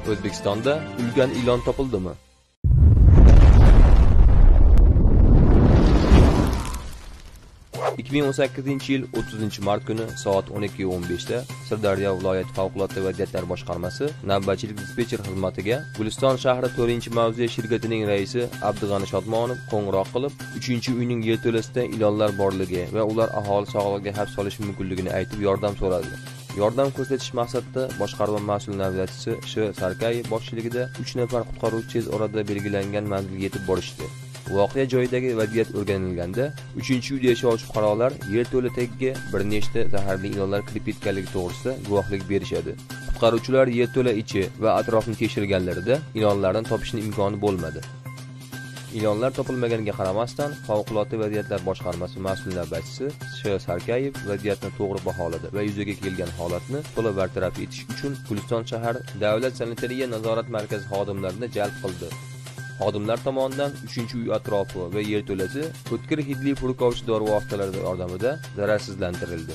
O'zbekistonda ulkan ilon topildimi? 2018-yil 30-mart kuni soat 12:15 da Sirdaryo viloyat favqulodda vaziyatlar boshqarmasi navbatchilik dispetcher xizmatiga Guliston shahri 4-mavze shirkatining raisi Abdug'ani Shodmonov qo'ng'iroq qilib, 3-uyning yerto'lasida ilonlar borligi va ular aholi sog'lig'iga xavf solishi mumkinligini aytib yordam so'radi. Yordam ko'rsatish maqsadida boshqarma mas'ul navbatchisi Sh. Sarkayev boshchiligida 3 nafar qutqaruvchi tez orada belgilangan manzilga yetib borishdi. Voqea joyidagi vaziyat o'rganilganda, 3-uyda yashovchi fuqarolar yerto'la tagiga bir nechta zaharli ilonlar kirib ketganligi to'g'risida guvohlik berishadi. Qutqaruvchilar yerto'la ichi va atrofini tekshirganlarida ilonlarni topishning imkoni bo'lmadi. Ilonlar topilmaganiga qaramasdan, favqulodda vaziyatlar boshqarmasi mas'ul navbatchisi Sh. Sarkayev vaziyatni to'g'ri baholadi va yuzaga kelgan holatni to'la bartaraf etish uchun Guliston shahar Davlat sanitariya nazorat markazi xodimlarini jalb qildi. Xodimlar tomonidan 3-uy atrofi va yerto'lasi o'tkir hidli purkovchi dori vositalari yordamida zararsizlantirildi.